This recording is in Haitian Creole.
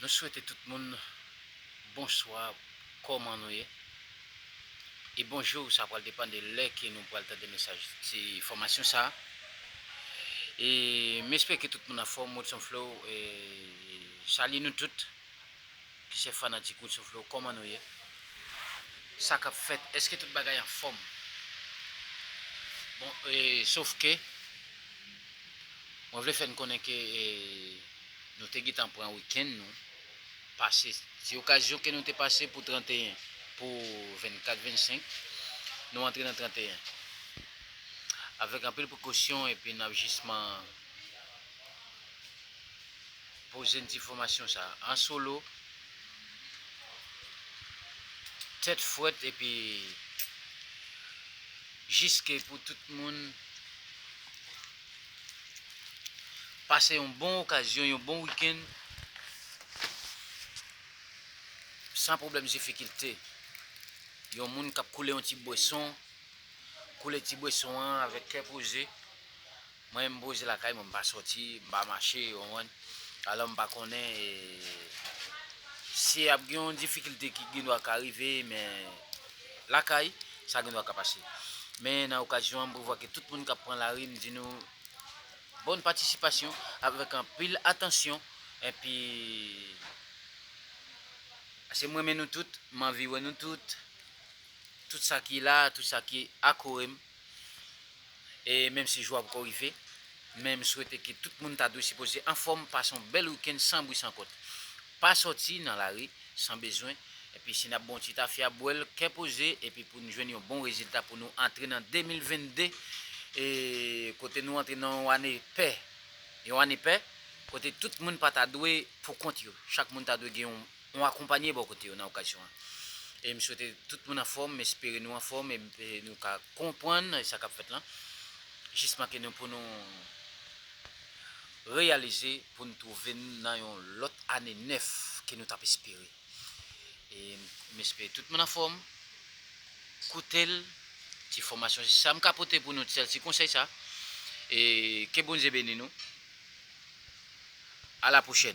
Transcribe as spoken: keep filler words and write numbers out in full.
Nou swete tout moun bonswa, kòman nou ye? E bonjou, sa pral depann de lè ke nou pral tande mesaj ti fòmasyon sa. E m espere ke tout moun anfòm, Woodson Flow, e salye nou tout ki se fanatik Woodson Flow, kòman nou ye? Sa k ap fèt? Èske tout bagay anfòm? Bon, e, sof ke mwen vle fè n konnen ke e, nou te gentan pran wikenn nou pase. Se okazyon ke nou te pase pou trannteyen, pou vennkat, vennsenk, nou antre nan trannteyen. Avèk anpil prekosyon epi n ap jisman poze n ti fòmasyon sa an solo, tèt frèt epi jiske pou tout moun pase yon bon okazyon, yon bon wikenn san pwoblèm, difikilte. Yon moun k ap koule yon ti bweson, koule ti bweson an avèk kè poze. Mwen, m poze lakay mwen, m pa sòti, m pa mache, w konprann? Alò, m pa konnen e, si ap gen yon difikilte ki gendwa ka rive, men lakay, sa gendwa ka pase. Men nan okazyon an, m prevwa ke tout moun k ap pran lari, m di nou bòn patisipasyon avèk anpil atansyon. Epi, se mwen, men nou tout, m anvi wè nou tout. Tout sa ki la, tout sa ki akore m. E menm si jou a poko rive, men m swete ke tout moun ta dwe sipoze anfòm, pase yon bèl wikenn san bri san kont. Pa sòti nan lari san bezwen. Epi si n ap bon ti tafya, bwè l kè poze, epi pou n jwenn yon bon rezilta pou nou antre nan de mil vennde, e kote nou antre nan yon ane pè. Yon ane pè, kote tout moun pa ta dwe pou kont yo. Chak moun ta dwe gen yon, yon akonpanye bò kote yo nan okazyon an. E m swete tout moun anfòm, m espere nou anfòm, e, e nou ka konprann sa k ap fèt lan. Jisman ke nou pou nou reyalize, pou n twouve n nan yon lòt ane nèf ke nou t ap espere. E m espere tout moun anfòm. Koute l, ti fòmasyon, se sa m ka pote pou nou, sèl ti konsèy sa. E ke Bondye beni nou. A la pwochèn.